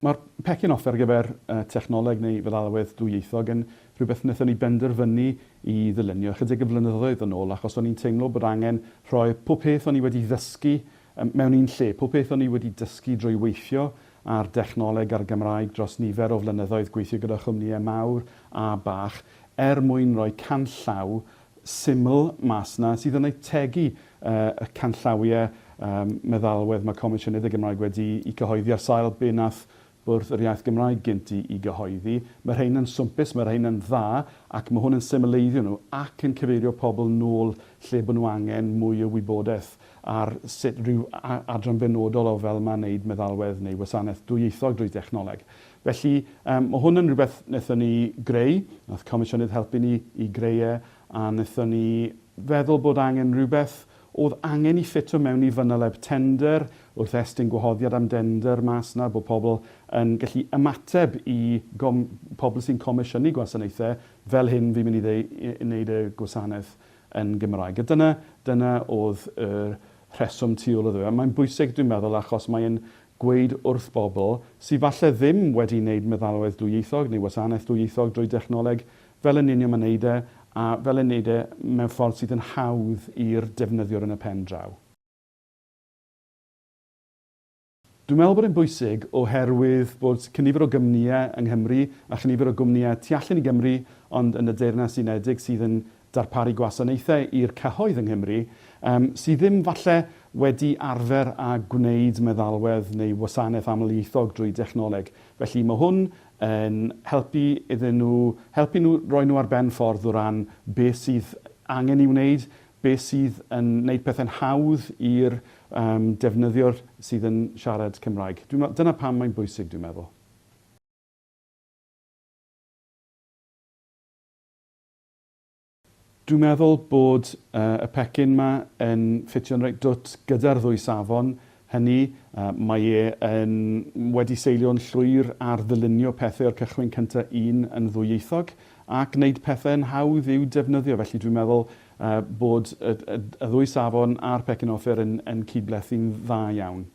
Mae'r pecyn offer ar gyfer technoleg neu feddalwedd dwyieithog yn rhywbeth wnaethon ni benderfynu i ddylunio ychydig o flynyddoedd yn ôl achos o'n i'n teimlo bod angen rhoi pob peth o'n i wedi ddysgu mewn un lle, pob peth o'n i wedi dysgu drwy weithio ar dechnoleg a'r Gymraeg dros nifer o flynyddoedd, gweithio gyda chwmnïau mawr a bach, er mwyn rhoi canllaw syml mas 'na sydd yn ategu y canllawiau meddalwedd mae Comisiynydd y Gymraeg wedi i cyhoeddi ar sail be nath Bwrdd yr Iaith Gymraeg gynt i i gyhoeddi. Mae rhein yn swmpus, mae rhein yn dda, ac mae hwn yn symleiddio nhw ac yn cyfeirio pobl nôl lle bod nhw angen mwy o wybodaeth ar sut rhyw adran benodol o fel mae wneud meddalwedd neu wasanaeth dwyieithog drwy dechnoleg. Felly, yym, ma' hwn yn rhywbeth wnaethon ni greu, wnaeth Comisiynydd helpu ni i greu e, a wnaethon ni feddwl bod angen rhywbeth oedd angen i ffito mewn i fanyleb tender, wrth estyn gwahoddiad am dender mas 'na, bod pobl yn gallu ymateb i gom- pobl sy'n comisiynu gwasanaethau, fel hyn fi'n mynd i ddeu- i wneud y gwasanaeth yn Gymraeg. A dyna, dyna oedd y rheswm tu ôl iddo fe. A mae'n bwysig, dwi'n meddwl, achos mae'n gweud wrth bobl sy falle ddim wedi wneud meddalwedd dwyieithog neu wasanaeth dwyieithog drwy dechnoleg, fel yn union mae'n wneud e, a fel yn wneud e mewn ffordd sydd yn hawdd i'r defnyddiwr yn y pen draw. Dwi'n meddwl bod e'n bwysig oherwydd bod cynifer o gwmnïau yng Nghymru a chynifer o gwmnïau tu allan i Gymru ond yn y Deyrnas Unedig sydd yn darparu gwasanaethau i'r cyhoedd yng Nghymru yym sydd ddim falle wedi arfer â gwneud meddalwedd neu wasanaeth amlieithog drwy dechnoleg. Felly mae hwn yn helpu iddyn nhw, helpu nhw, roi nhw ar ben ffordd o ran beth sydd angen ei wneud, beth sydd yn wneud pethau'n hawdd i'r yym defnyddiwr sydd yn siarad Cymraeg. Dwi'n meddwl, dyna pam mae'n bwysig dwi'n meddwl. Dwi'n meddwl bod y pecyn 'ma yn ffitio'n reit dwt gyda'r ddwy safon hynny. Mae e yn wedi seilio'n llwyr ar ddylunio pethau o'r cychwyn cynta' un yn ddwyieithog a gwneud pethau'n hawdd i'w defnyddio. Felly dwi'n meddwl bod y ddwy safon a'r pecyn offer yn cyd-blethu'n dda iawn.